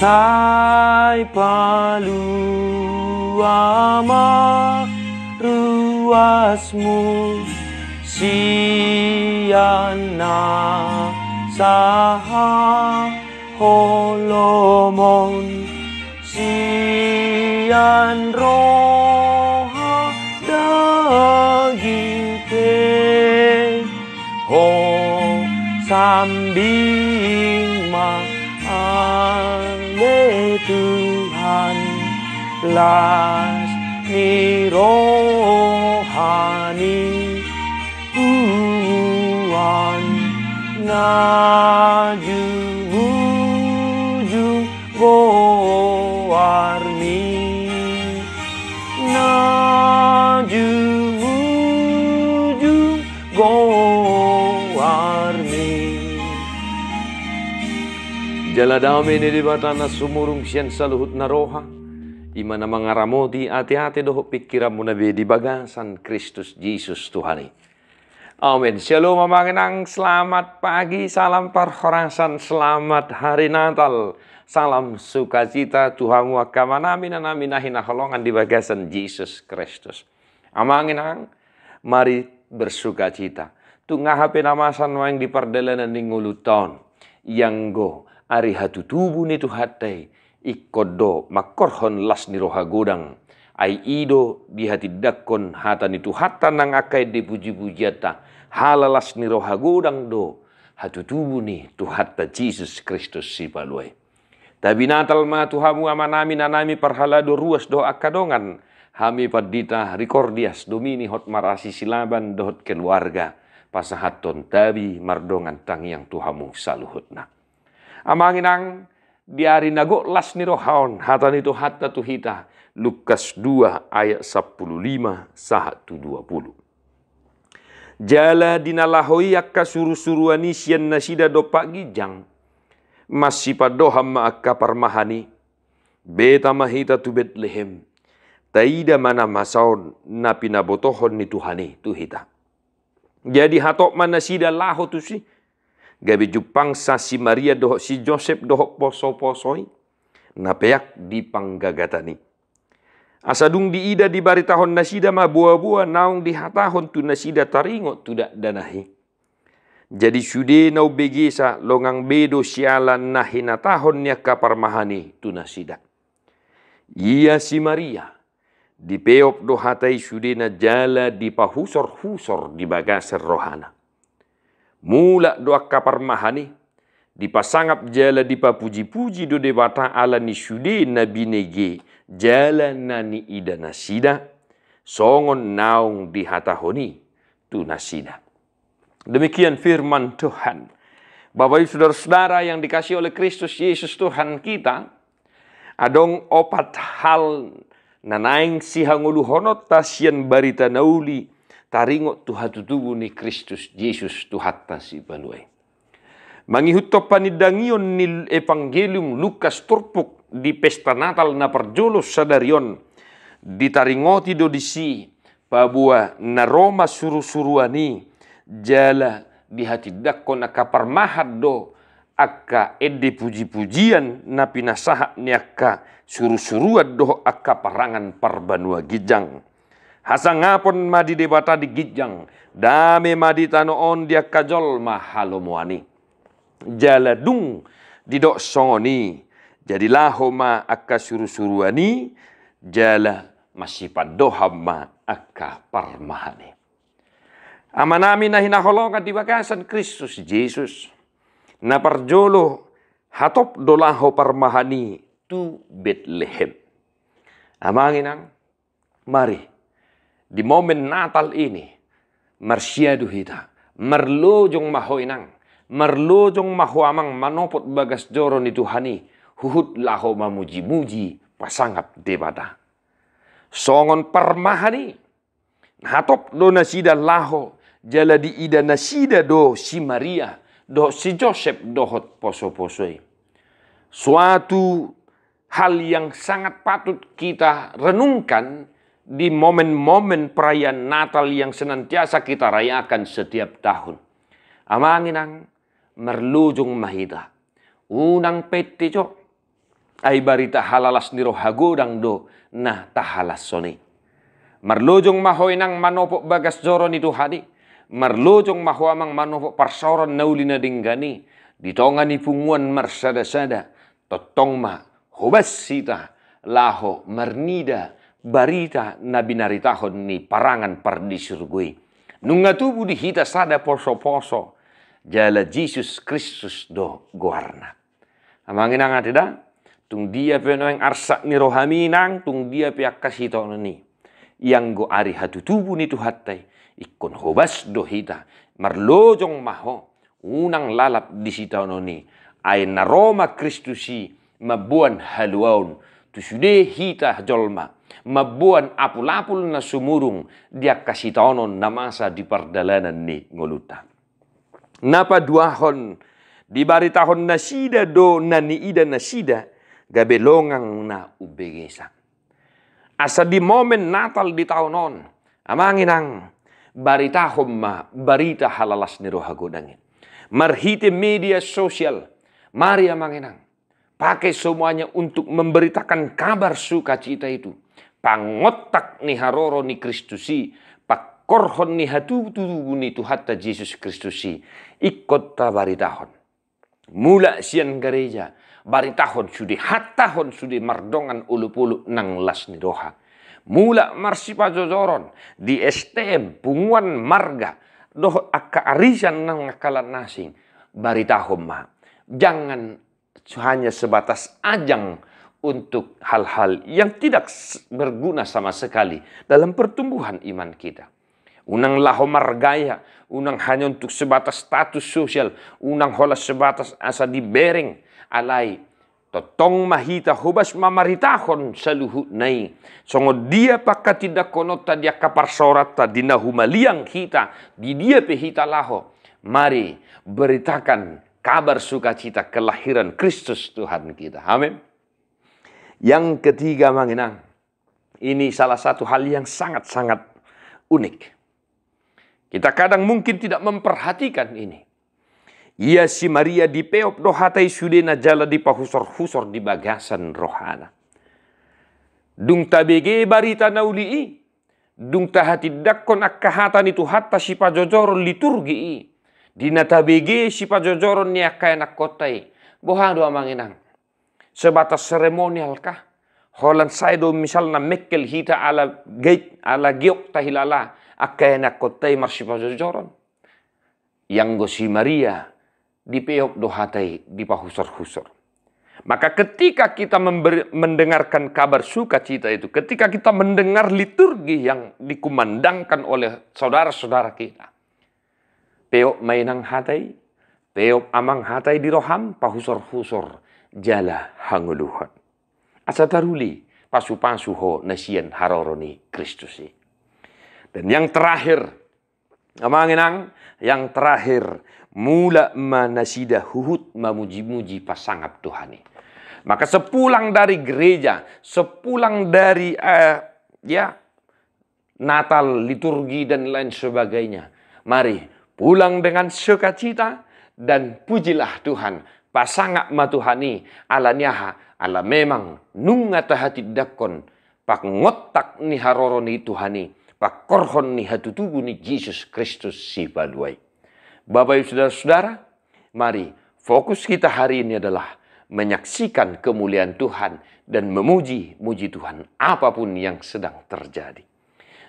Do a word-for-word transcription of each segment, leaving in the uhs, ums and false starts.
Ai palua ma ruasmu sian na sahat holomon, sian roha daging pe. Ho sambing ma, ale Tuhan, las ni roha ni huan, na jumujung goarmi, na jumujung goarmi. Jala dame ni Debata na sumurung sian saluhut na roha, i ma na mangaramoti ateate dohot pingkiranmuna be di bagasan Kristus Jesus Tuhan i. Amen. Syalom, amang inang, selamat pagi, salam parhorasan, selamat hari Natal. Salam sukacita tu hamu angka amanami, inanami na hinaholongan di bagasan Jesus Kristus. Amang inang, mari bersukacita. Tung aha pe na masa nuaeng di pardalanan ni ngolunta on, ianggo ari hatutubu ni Tuhanta i, ingkon do mangkorhon las ni roha godang. Ai i do dihatindangkon hata ni Tuhanta nang angka ende pujipujianta, hala las ni roha godang do hatutubu ni Tuhanta Jesus Kristus Sipalua i. Tabi Natal ma tu hamu amanami, inanami, parhalado, ruas dohot angka dongan. Hami pandita Rikordias Domini Hotmarasi Silaban dohot keluarga pasahathon tabi mardongan tangiang tu hamu saluhutna. Amang inang, di ari na gok las ni roha on, hata ni Tuhanta tu hita, Lukas dua ayat sampulu lima sahat tu dua pulu. Jala di na laho i angka surusuruan i sian nasida dompak ginjang, masipandohan ma angka parmahan i, beta ma hita tu Betlehem, taida ma na masa on na pinabotohon ni Tuhan i tu hita. Jadi hatop ma nasida laho tusi, gabe jumpangsa si Maria dohot si Josep dohot posoposo i, na peak di panggagatan i. Asa dung diida, dibaritahon nasida ma boaboa naung dihatahon tu nasida taringot tu dakdanak i. Jadi sude na umbegesa longang be do siala na hinatahon ni angka parmahan i tu nasida. Ia si Maria, dipeop do hata i sudena jala dipahusorhusor di bagasan rohana. Mulak do angka parmahan i, dipasangap jala dipapujipuji do Debata ala ni sude na binege jala na niida nasida, songon naung dihatahon i tu nasida. Demikian firman Tuhan. Bapak Ibu Saudara-saudara yang dikasihi oleh Kristus Yesus Tuhan kita, adong opat hal na naeng sihangoluhononta sian barita na uli taringot tu hatutubu ni Kristus Jesus Tuhanta Sipalua i. Mangihuthon panindangion ni Evangelium Lukas turpuk di pesta Natal na parjolo sadari on, ditaringoti do disi paboa na ro ma surusuruan i jala dihatindangkon angka parmahan do angka ende pujipujian na pinasahat ni angka surusuruan dohot angka parangan parbanua ginjang. Hasangapon ma di Debata di ginjang, dame ma di tano on di angka jolma halomoan i. Jala dung didok songon i, jadi laho ma angka surusuruan i, jala masipandohan ma angka parmahan i. Amanami na hinaholongan di bagasan Kristus Jesus, na parjolo hatop do laho parmahan i tu Betlehem. Amang inang, mari, di momen Natal ini, marsiadu hita, marlojong ma ho inang, marlojong ma ho amang manopot bagas joro ni Tuhan i, huhut laho mamujimuji, pasangap Debata. Songon parmahan i, hatop do nasida laho, jala diida nasida do si Maria dohot si Josep dohot posoposo i. Suatu hal yang sangat patut kita renungkan di momen-momen perayaan Natal yang senantiasa kita rayakan setiap tahun. Amang inang, marlojong ma hita. Unang pette jo. Ai barita halalas ni roha godang do na tahalashon i. Marlojong ma ho inang manopot bagas joro ni Tuhan i. Marlojong ma ho amang manopot parsaoran na uli na denggan i di tonga ni punguan marsadasada. Tongtong ma hobas hita laho marnida barita na binaritahon ni parangan pardisurgo i. Nunga tubu di hita sada posoposo, jala Jesus Kristus do goarna. Amang inang ate da, tung dia pe nuaeng arsak ni rohami inang, tung dia pe angka sitaonon i, ianggo ari hatutubu ni Tuhanta i, ingkon hobas do hita, marlojong ma ho, unang lalap di sitaonon i, ai na ro ma Kristus i mamboan haluaon tu sude hita jolma, mamboan apulapul na sumurung di angka sitaonon na masa di pardalanan ni ngolunta. Na paduahon, dibaritahon nasida do na niida nasida, gabe longang na umbegesa. Asa di momen Natal di taon on, amang inang, baritahon ma barita halalas ni roha godang i. Marhite media sosial, mari amang inang, pakai semuanya untuk memberitakan kabar sukacita itu. Pangontak ni haroro ni Kristus i, pangkorhon ni hatutubu ni Tuhanta Jesus Kristus i, ingkon tabaritahon. Mulak sian gareja, baritahon sude, hatahon sude mardongan olopolop nang las ni roha. Mulak marsipajojoron di S T M, punguan marga, dohot angka arisan nang angka lan asing, baritahon ma. Jangan hanya sebatas ajang untuk hal-hal yang tidak s-, berguna sama sekali dalam pertumbuhan iman kita. Unang laho margaya, unang hanya untuk sebatas status sosial, unang holan sebatas asa dibereng, alai tongtong ma hita hobas mamaritahon saluhutna i. Songon dia pangkatindangkononta di angka parsaoranta, di na humaliang hita, di dia pe hita laho, mari beritakan kabar sukacita kelahiran Kristus Tuhan kita. Amin. Yang ketiga, amang inang, ini salah satu hal yang sangat-sangat unik. Kita kadang mungkin tidak memperhatikan ini. Ia si Maria dipeop do hata i sudena jala dipahusorhusor di bagasan rohana. Dung tabege barita na uli i, dung tahatindangkon angka hata ni Tuhanta sipajojoron liturgi i, di na tabege sipajojoron ni angka ianakkonta i, boha do amang inang? Sebatas seremonial kah? Holan sae do misalna mengkel hita ala gait, ala giok tahilala angka ianakkonta i marsipajojoron. Ianggo si Maria dipeop do hata i, dipahusorhusor. Maka ketika kita member-, mendengarkan kabar sukacita itu, ketika kita mendengar liturgi yang dikumandangkan oleh saudara-saudara kita, peop ma inang hata i, peop amang hata i di roham, pahusorhusor jala hangoluhon. Asa taruli pasupasu ho na sian haroro ni Kristus i. Dan yang terakhir, amang inang, yang terakhir, mulak ma nasida huhut mamujimuji pasangap Tuhan i. Maka sepulang dari gereja, sepulang dari, eh, ya, Natal, liturgi, dan lain sebagainya, mari pulang dengan sukacita dan pujilah Tuhan. Pasangap ma Tuhan i, ala ni aha? Ala memang nunga tahatindangkon pangontak ni haroro ni Tuhan i, pangkorhon ni hatutubu ni Jesus Kristus Sipalua i. Bapak Ibu Saudara-saudara, mari fokus kita hari ini adalah menyaksikan kemuliaan Tuhan dan memuji-muji Tuhan apapun yang sedang terjadi.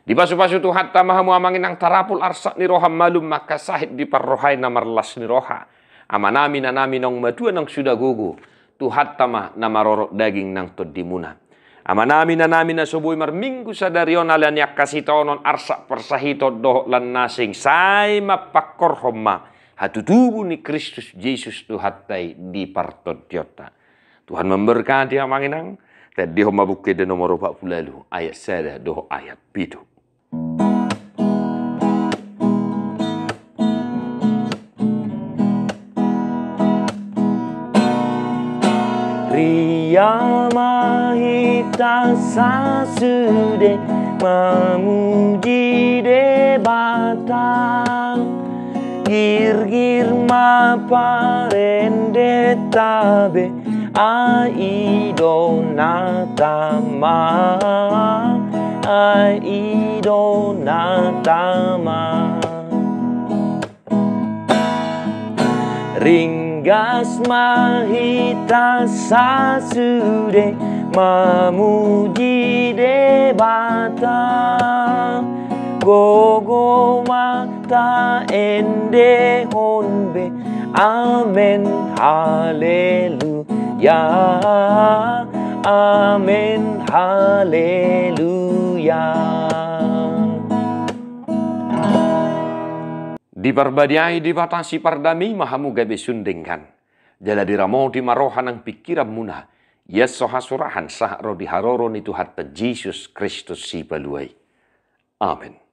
Dipasupasu Tuhanta ma hamu amang inang, tarapul arsak ni roha, malum ma angka sahit di parrohai na marlas ni roha. Amanami, inanami naung matua, naung suda gogo, Tuhanta ma na marorot daging nang tondimuna. Amanami, inanami na so boi marminggu sadari on ala ni angka sitaonon, arsak parsahiton dohot lan na asing, sai ma pangkorhon ma hatutubu ni Kristus Jesus Tuhanta i di partondionta. Tuhan memberkati amang inang. Tandihon ma Buku Ende nomor opat pulu ualu ayat sada dohot ayat pitu. Ria ma hita sasude mamuji Debata. Girgir ma parendeta be, Ai i do na tama, ai i do na tama. Ringgas ma hita sasude mamuji Debata. Gogo ma taendehon be. Amen, haleluya. Amen, haleluya. Diparbadiai Debata sipardame i ma hamu gabe sun denggan. Jala diramoti ma roha nang pingkiranmuna, ia so hasurahan sahat ro di haroro ni Tuhanta Jesus Kristus Sipalua i. Amen.